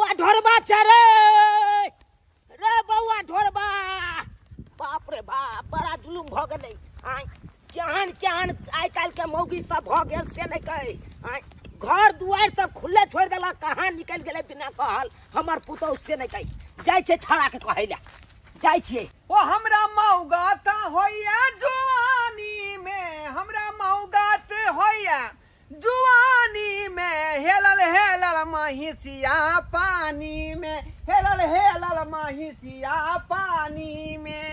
बौआ ढोरबा छै रे, रे बौआ ढोरबा। बाप रे बाप, बड़ा जुलुम भऽ गेलै। आय केहन केहन आइ काल्हि के मौगी सब भऽ गेल से नहि कहै। आय घर दुआरि सब खुले छोड़ि देलक, कहाँ निकलि गेलै बिना कहल हमर पुतहु से नहि कहै। जाइ छै छड़ा के कहै लए जाइ छियै। ओ हमरा मौगा त होइया जुआनी में, हमरा मौगा त होइया जुआनी में, हेलल हेलल महिसिया पानी में, हेलल हेलल महिसिया पानी में।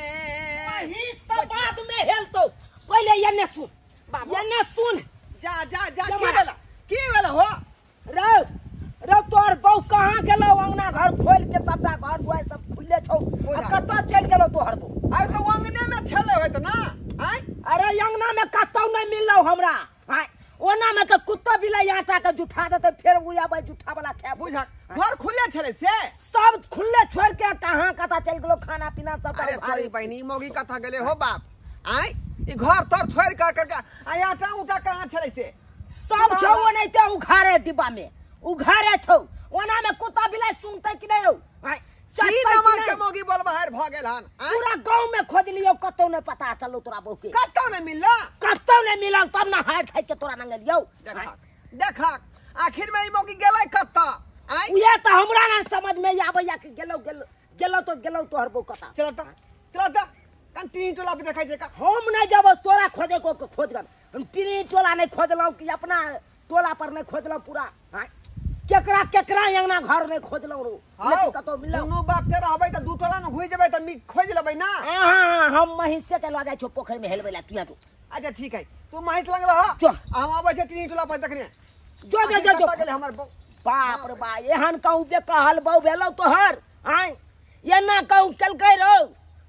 महिष त बाद में हेलतौ, पहिले एने सुन बाबू, एने सुन। जा जा जा, की भेला की भेला हो? रौ रौ तोहर बहू कहाँ गेलौ? अंगना घर खोल के सबटा घर दुआरि सब खुलले छौ, कतऽ चलि गेलौ तोहर बहू? आइ तऽ अंगने में छलै होइत ना। आइ अरे अंगना में कतौ नहि मिललौ हमरा। आइ ओना में तऽ कुत्ता बिलाई आटा के जुठा देतै, फेर उ आबै जुठा वाला खाय। बुझक घर खुले छलै से सब खुले छोड़ के कहाँ कतऽ चलि गेलौ? खाना पीना सब। अरे तोरी बहिनी मौगी कथा गेलै हो बाप। आइ ई घर तर छोड़ कर के आ आटा उटा कहाँ छलै से? सब छौ ओनाहिते उघारे डिब्बा में उघारे छौ, ओना में कुत्ता बिलाई सुनतै कि नहि रौ? सी नंबर के मौगी बोल बाहर भ गेल हन। पूरा गांव में खोज लियौ, कतौ नहि पता चलौ तोरा बहू के, कतौ नहि मिलल, कतौ नहि मिलल। तब ने हारि थाकि के तोरा नंगलियौ। देखा देखा आखिर में ई मौगी गेलै कतऽ? आइ उहे तऽ हमरा ने समझ में आबैया कि गेलौ गेलौ गेलौ तो गेलौ तोहर बहू कतऽ। चल त चल त कन तीन टोला पे देखै छै का। हम नहि जेबौ तोरा खोजे को खोज कर। हम तीन टोला नहि खोजलहुँ कि अपना टोला पर नहि खोजलहुँ पूरा। केकरा केकरा अंगना घर नहि खोजलहुँ रो, लेकिन कतौ मिललौ। दुनू बाप ते रहबै त दू टोला में घुसि जेबै त खोज लेबै ना। हां हम महिषे के ल जाइ छौ पोखरि में हेलबै ला, तू तू। अच्छा ठीक है, तू महिष लग रह, हम आबै छै तीन टोला पर देखने। जो जो जो जो गेलै हमर बहू। बाप रे बा, एहन कहूं बे कहल बहू भेलौ तोहर। आय एना कहूं केलकै रौ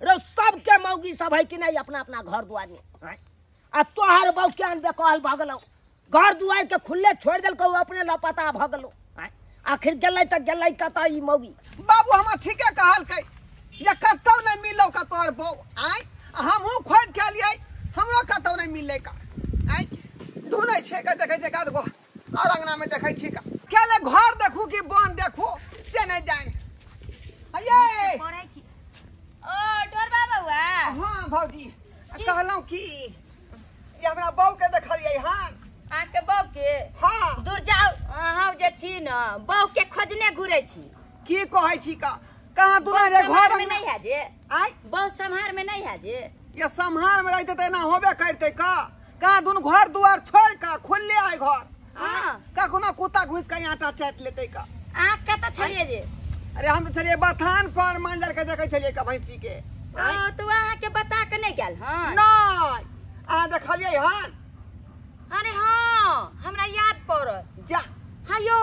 रौ, सबके मौगी सब है कि नहीं अपना अपना घर दुआर में। आय आ तोहर बहू केहन बे कहल भऽ गेलौ, घर दुआर के खुले छोड़ देलकौ, अपने लापता भऽ गेलौ। आखिर गेलै तऽ गेलै कतऽ ई मौगी? बाबू हमर ठीके कहलकै जे कतौ नहि मिललौ का तोहर बहू। आय हमहूँ खोजि के एलियै, हमरो कतौ नहि मिललै का। आय ढूँढै छियै का, देखै छियै का गो और अंगना में देखै छियै का। केले घर देखू कि बन देखू से नहि जानि। अये पढ़ै छी ओ ढोरबा बौआ। हाँ भौजी कहलहुँ कि ये हमरा बहू के देखलियै हन। अहाँके बहू के? हाँ। दूर जाउ, अहाँ जे छी न बहू के खोजने घुरै छी। की कहै छी का? कहाँ दुना रे घर में नहीं है जे। आय बहू सम्हार में नहीं है जे। ये सम्हार में रहते त एना होबे करते का। कहाँ दुन घर दुआर छोड़ का खुलले आय घर। हां का कोनो कुत्ता घुस के आटा चाट लेते का। अहाँ कतऽ छलियै जे? अरे हम तो छलियै बथान पर मांजर के देखै छलियै का भैंसी के। ओ तो अहाँ के बता के नहीं गेल? हां नहीं, अहाँ देखलियै हन? अरे हाँ हमरा याद पड़ल। जा हाँ यो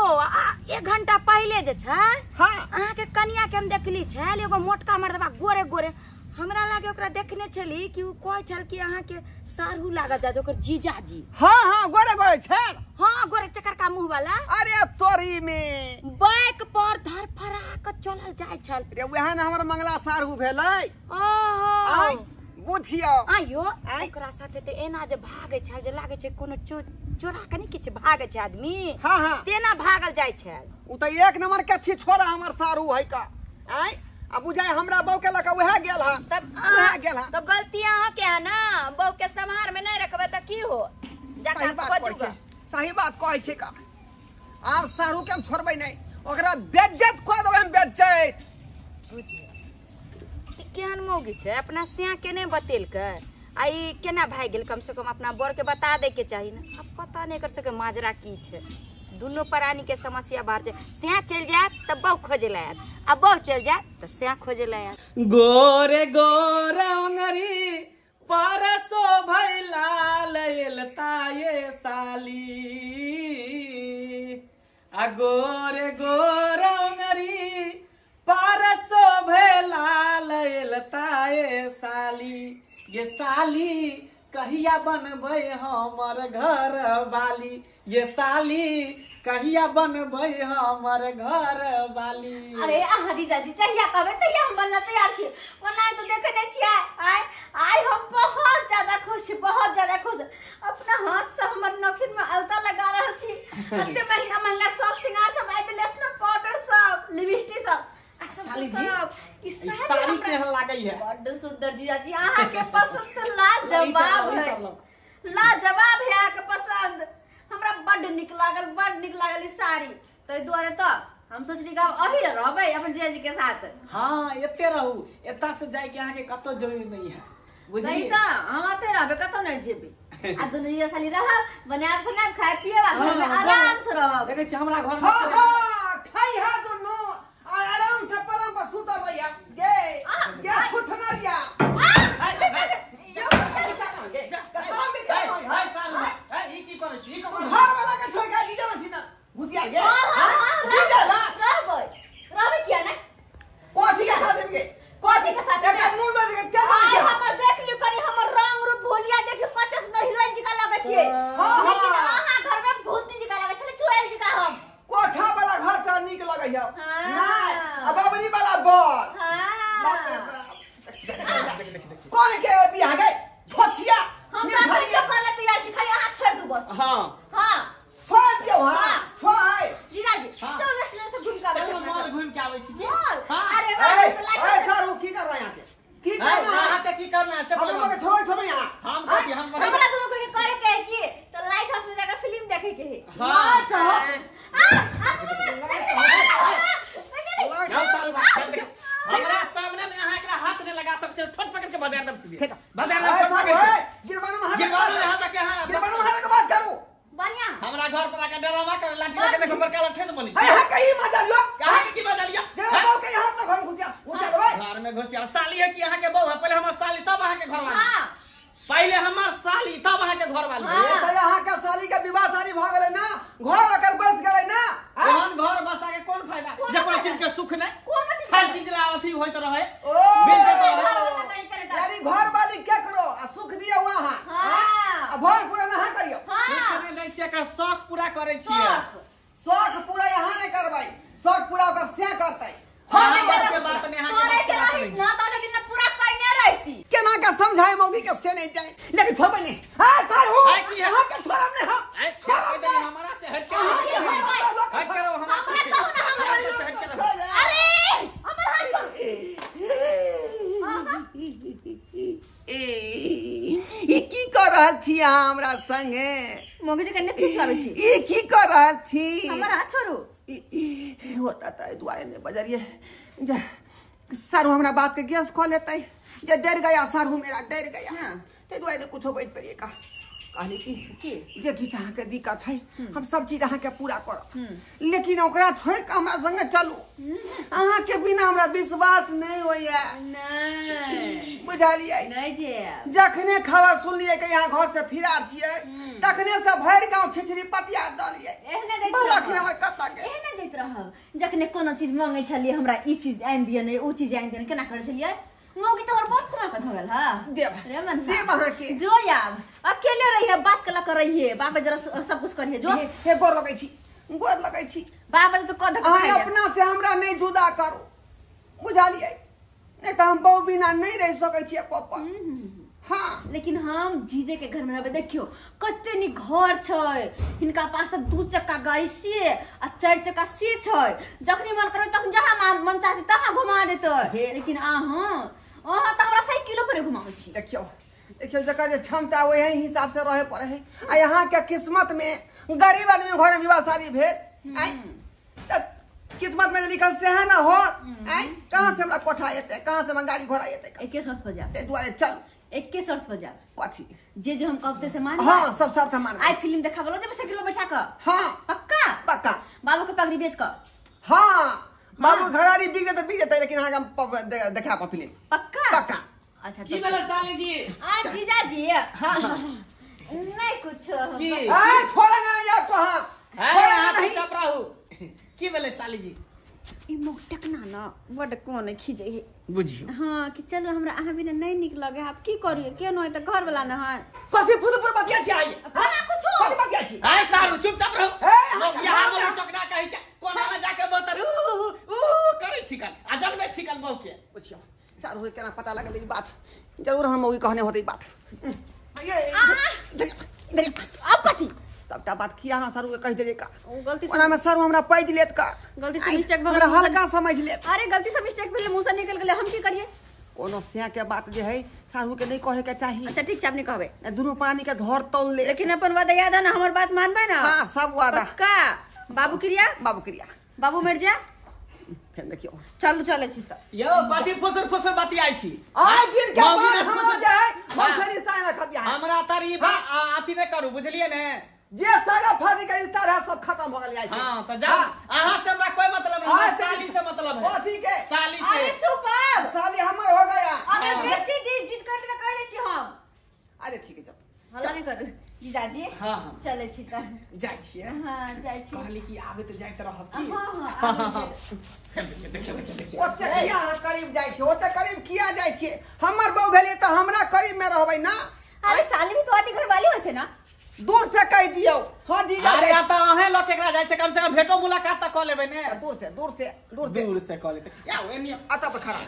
एक घंटा पहले जे छै। हाँ अहाँ के कनिया के हम देखली छल एगो मोटका मर्दबा गोरे गोरे, हमरा लागे ओकरा देखने छली कि उ कहै छल कि अहाँ के सारू लागत जात ओकर जीजाजी। हाँ हाँ गोरे गोरे छल। हाँ गोरे चकरका मुंह वाला। अरे तोरी में बाइक पर धरफड़ा के चलल जाय छल। रे वएह ने हमर मंगला सारू भेलै। ओहो बुझियौ आयो ओकरा साथे ते एना जे भागै छल जे लागै छै कोनो चोरा के नहि किछु भागै छै आदमी। हाँ हाँ तेना भागल जाइ छल। उ तऽ एक नंबर के छी छोरा हमर सारू है का। आय आ बुझाय हमरा बहू के लक वएह गेल हन। तब वएह गेल हन। तब गलती अहाँ के है ना, बहू के सम्हार में नहीं रखबै तऽ की हो? सही बात कहै छै, सही बात कहै छै का। आब सारू के हम छोड़बै नहि, ओकरा बेज्जत कऽ देबै हम, बेज्जत। बुझियौ केहन मौगी छै, अपना सिया के नहि बतेलकै आ ई केना भागि गेल? कम से कम अपना बर के बता दै के चाही ने। अब पता नहि एकर सबके माजरा की छै। दुनू प्राणी के समस्या बाहर छै। सिया चलि जायत तऽ बहू खोजे लए आयत, आ बहू चलि जायत तऽ सिया खोजे लए आयत। गोरे गोरे अंगरी पर शोभै लाल एलता ये साली, आ गोरे गोरे अंगरी पर शोभै लाल एलता ये साली, ये साली कहिया बनबै हमर घर वाली, ये साली कहिया बनबै हमर घर वाली। अरे अहाँ जीजाजी जहिया कहबै तहिया हम बनला तैयार छी, ओना तो देखे नहीं छियै। आइ आइ हम बहुत ज्यादा खुश छी, बहुत ज्यादा खुश। अपना हाथ से हमर नखिन में अलता लगा रहल छी। एते महंगा महंगा शौक श्रृंगार सब आइ देले, स्नो पाउडर सब, लिपस्टिक साली जी ई साड़ी केहन लागै है? बड्ड सुंदर जीजाजी, अहाँ के पसंद तो लाजवाब है, लाजवाब है अहाँ के पसंद। हमरा बड्ड नीक लागल, बड्ड नीक लागल ई साड़ी। ताहि दुआरे तो हम सोचली कि अही रहबै अपन जीजाजी के साथ। हाँ एते रहू, एता से जाय के अहाँ के कतौ जरूरी नहीं है, बुझलिए? नहीं तो हम एते रहबै, कतौ नहीं जेबै। आ दुनू जीजा साली रहब, बनायब सुनायब, खाय पियब, घर में आराम से रहब। देखै छी हमरा घर में हां खाई हा दुनू और आराम से पलंग पर सुतल रहिया। गे गे छुछना रिया। ई की करै छी? घर वाला के छोड़ के जीजा छी ना घुसिया गे। जीजा ना रहबै, रहबै किया ने? कथी के साथ देबगे? कथी के साथ? एकर मुंह दे के केना छै? हमर देख लियो कनी, हमर रंग रूप भोलिया देखियो कते सुंदर हीरोइन जी का लगै छै। लेकिन अहाँ घर में भूतनी जी का लगै छलै, चुड़ैल जी का। हम कोठा वाला घर त नीक लगै है नै, आ बाबरी वाला बर। हां कोन के बियाह गए छोछिया? हम त कहियो करले तैयार छी, खाली अहाँ छोड़ दू बस। हां हां छोड़ दियो। हां छोड़ जीजाजी, चलो रेस्टोरेंट से घूम के आबै छी। चलो मॉल घूम के आबै छी। अरे वाह, ए सर वो की कर रहा है यहां के? की करना है यहां के? की करना है से हम लोग छोड़ छोड़ यहां। हम कथी हम हमरा दोनों के करे के है कि तो लाइट हाउस में जाकर फिल्म देखे के है। लाइट हाउस हमरा सामने में अहाँ एकरा हाथ नहीं लगा सकते, ठोक पकड़ के बजार दम सीधे बजार दम ठोक पकड़ के गिरबानो में हाथ के। हां गिरबानो में हाथ के बात करू बढ़िया। हमरा घर पर आके डरावा कर लाठी लगा देखो बड़का लाठी तो बनी। अरे हां कहीं मजा लियो, कहां की मजा लिया? के के यहां अपना घर में घुसिया घुसिया देबै। घर में घुसिया साली है कि यहां के बहू है? पहले हमर साली तब अहां के घर वाली। हां पहले हमर साली तब अहां के घर वाली। ए त यहां के साली के विवाह शादी भ गेलै ना, घर अकर बस गेलै ना। ओहन घर बसा के कोन फायदा जे कोनो चीज के सुख नै, हर चीज ला अथी होइत रहे। ओ यानी घर वाली के करो आ सुख दिया वहां। हां आ भर पूरा नहा करियो। सुख नै दै छियै, एकर शौक पूरा करै छियै। शौक पूरा यहां नै करबै, शौक पूरा ओकर से करतै। हम बस के बात नै, करे के रही ना त लेकिन पूरा कइने रहती। केना के समझाए मौगी के से नहीं जाए, लेकिन छोड़बै नहीं। हां सर हो हां के छोड़ब नहीं। हां छोड़ब नहीं, हमरा से हट के हट करो। हमरा कहू ना, हमरा से हट के। अरे हमर हाथ ए ई की कर रहल छी अहाँ हमरा संगे? मौगी जी कने फीस लाबै छी। ई की कर रहल छी? हमर हाथ छोड़ू। होता त दुआरे ने बजरिए सारू हमरा बात के गैस खो लेतै जे डर गया सारू मेरा डर गया। हाँ। ते दुआरे कुछो बैठ पड़िए का कहली कि जे किछु अहाँ के दिक्कत है हम सब चीज अहाँ के पूरा करब, लेकिन ओकरा छोड़ के हमरा संगे चलू। अहाँ के बिना हमरा विश्वास नहीं होइया। नहीं बुझलियै? नहीं जे जखने खबर सुनलियै कि यहाँ घर से फिरार छियै तखने से भरि गांव छिछरी पटिया दलियै। एहने दैत रहब हमर कत्ता के एहने दैत रहब। जखने कोनो चीज मांगै छलियै हमरा ई चीज आनि दिअ ने ओ चीज आनि दिअ ने, केना करै छलियै? मौगी तो और बाप कोना कथ गेल। हां देब रे मनसा देब अहाँ के जो आब अकेले रहिए, बाप के लक रहिए, बाप जरा सब कुछ करिए। जो हे गोर लगै छी, गोर लगै छी बाप तो कध अहाँ अपना से हमरा नहीं जुदा करू, बुझलियै? नहीं तो हम बहु बिना नहीं रह सकै छियै कोपर। हाँ लेकिन हम जीजे के घर में रहबै। देखियो कते नीक घर छै हिनका पास, त 2 चक्का गाड़ी से आ 4 चक्का से छै। जखनी मन करे तखन जहां मन चाहते तहां घुमा देतै। लेकिन अहाँ अहाँ त हमरा साइकिलो पर घुमाबै छी। देखियो देखियो जकर जे क्षमता ओहे हिसाब से रहे पड़े है। आ यहाँ के किस्मत में गरीब आदमी घर में विवाह शादी भेल आई त किस्मत में लिखल से है ना हो आई, कहां से हमरा कोठा एते, कहां से हमरा गाड़ी घोड़ा एते? एके शर्त पर जा, ते दुआरे चल। एके शर्त पर जा। कथी? जे जे हम कहब से मान। हां सब शर्त मान। आई फिल्म देखाबलो जब साइकिल पर बैठा क। हां पक्का पक्का। बाबू के पगड़ी बेच क। हां बाबू घरारी बिक जेतै बिक जेतै, लेकिन अहाँ के हम देखा प फिल्म पक्का पक्का। अच्छा की भेलै साली जी? आ जीजा जी नहीं कुछ की ए छोड़ेंगे नहीं आपको। हां छोड़ेंगे नहीं, चुप रहू। की भेलै साली जी? ई मोटक ना ना बड कोन खींचे है बुझियो। हां कि चलो हमरा अहाँ बिना नहीं निक लगे। आप की करिए केनो है त घर वाला न है। कथी फुदपुर बतिया छी आई? हां कुछो कथी बतिया छी? ए सारू चुपचाप रहू। यहां बहु टकना कहि के कोना में जाके बहुत ऊ ऊ करै छिकल आ जनबे छिकल बहु के। बुझियो सारू केना पता लगल ई बात? जरूर हम मौगी कहने होते ई बात। अब कथी सबटा बात किया ना सारू के कहि देलियै का ओ गलती से ओना में सारू हमरा पैज लेत का गलती से मिस्टेक भऽ हमरा गेल। हल्का समझ लेत। अरे गलती से मिस्टेक भेलै, मुंह से निकल गेलै, हम की करिए? कोनो सिया के बात जे है सारू के नहीं कहे के चाही। अच्छा ठीक छै, आब नहीं कहबै। ने दुनू पानी के घर तौल ले। लेकिन अपन वादा याद है ना, हमर बात मानबै ना? हाँ सब वादा पक्का? बाबू क्रिया, बाबू क्रिया, बाबू मर जा। फेर देखियो चलू चलै छी त। यौ कथी फुसुर फुसुर बतियाइ छी? आइ दिन के मौगी बाद ने हमरा फुसुर- जे है हम हाँ। से रिश्ता ना रखब यहाँ। हमरा तर ई अथी नहि करू, बुझलियै ने? जे सारा फादी के रिश्ता रहे सब खत्म हो गेल आइ से। हाँ तो जाओ, अहाँ से हमरा कोई मतलब नहीं, हाँ, हमरा साली से मतलब है। कथी के? साली से। अरे चुप अब, साली हमर हो गया। अगर बेसी जिद कर ले त कर ले छी हम। अरे ठीक है चल, हल्ला नहीं करू जीजाजी। हाँ, हाँ। चलै छी त। जाइ छियै? हाँ जाइ छी। कहली कि आबे तऽ जाइत रहब की? हाँ हाँ आबै छी। देखियौ देखियौ देखियौ। ओते किया अहाँ करीब जाइ छियै? ओते करीब किया जाइ छियै? हमर बहू भेलियै तऽ हमरा करीब में रहबै ना। अरे साली भी तो आदि घरवाली होइ छै ना। दूर से कहि दियौ। हाँ जीजा अरे जाइ तऽ अहें लऽ के एकरा जाइ छै, कम से कम भेटो मुलाकात तऽ कऽ लेबै ने। दूर से, दूर से, दूर से, दूर से कऽ लेतै। आउ एनी अतऽ पर खड़ा।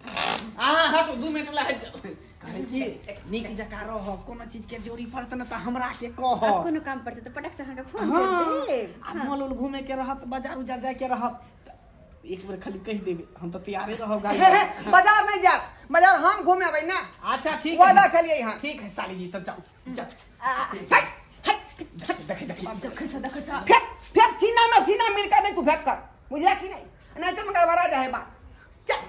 अहाँ हटू, 2 मिनट ला हटि जाउ। कहै कि नीक जकाँ रहब, कोनो चीज के जरूरी पड़त ने तऽ हमरा के आब कहब। कोनो काम पड़तै तऽ पटक से अहाँके फोन हाँ, कर देब। आ मॉल उल घूमे के रहत, बाजार उजार जाय के रहत, तऽ एक बेर खाली कहि देबै, हम तऽ तैयारे रहब गाड़ी हे हे बाजार नहीं जायब, बाजार हम घूमेबै ना। अच्छा ठीक वादा है, केलियै हन। ठीक है साली जी, तब जाउ जाउ। हट, हट, देखै देखै देखै छौ, देखै छौ। फेर फेर सीना में सीना मिलकर नहीं तू फेंक कर, बुझला कि नहीं? नहीं तो गड़बड़ा जाए बात। चल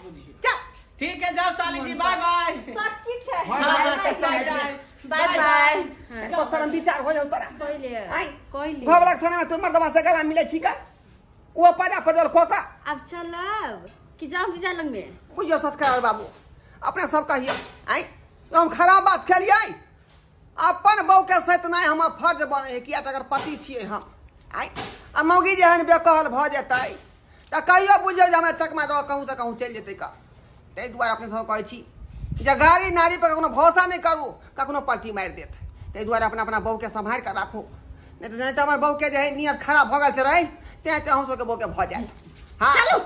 चल ठीक है, जाओ साली जी, बाय बाय। सब किछ है। हाँ, हाँ, सब बाय बाय। बाय बाय। तो शर्म विचार हो जाओ तोरा। कहले आई कहले घर वाला खाना में तू मर्दवा से गला मिले छी का? वो पदा पदल खोका। अब चलब कि जाम जीजा लग में? बुझियो संस्कार बाबू अपने सब कहियो। आई हम खराब बात खेलियै? अपन बहू के सैतनाइ हमर फर्ज बनै है, किया तऽ अगर पति छियै हम। आई आ मौगी जे हन बेकहल भऽ जेतै तऽ कहियो बुझियौ जे हमरा चकमा दऽ कहूँ से कहूँ चलि जेतै का। ताहि दुआरे अपने सब कहै छी जे गाड़ी नारी पर कखनो भरोसा नहि करू, कखनो पलटी मारि देत। ताहि दुआरे अपना अपना बहूके सम्हारि कऽ राखू, नहि तऽ हमर बहूके जे है नियत खराब भऽ गेल छै रहै, तेँ तऽ अहूँ सबके बहूके भऽ जायत। हाँ चलू।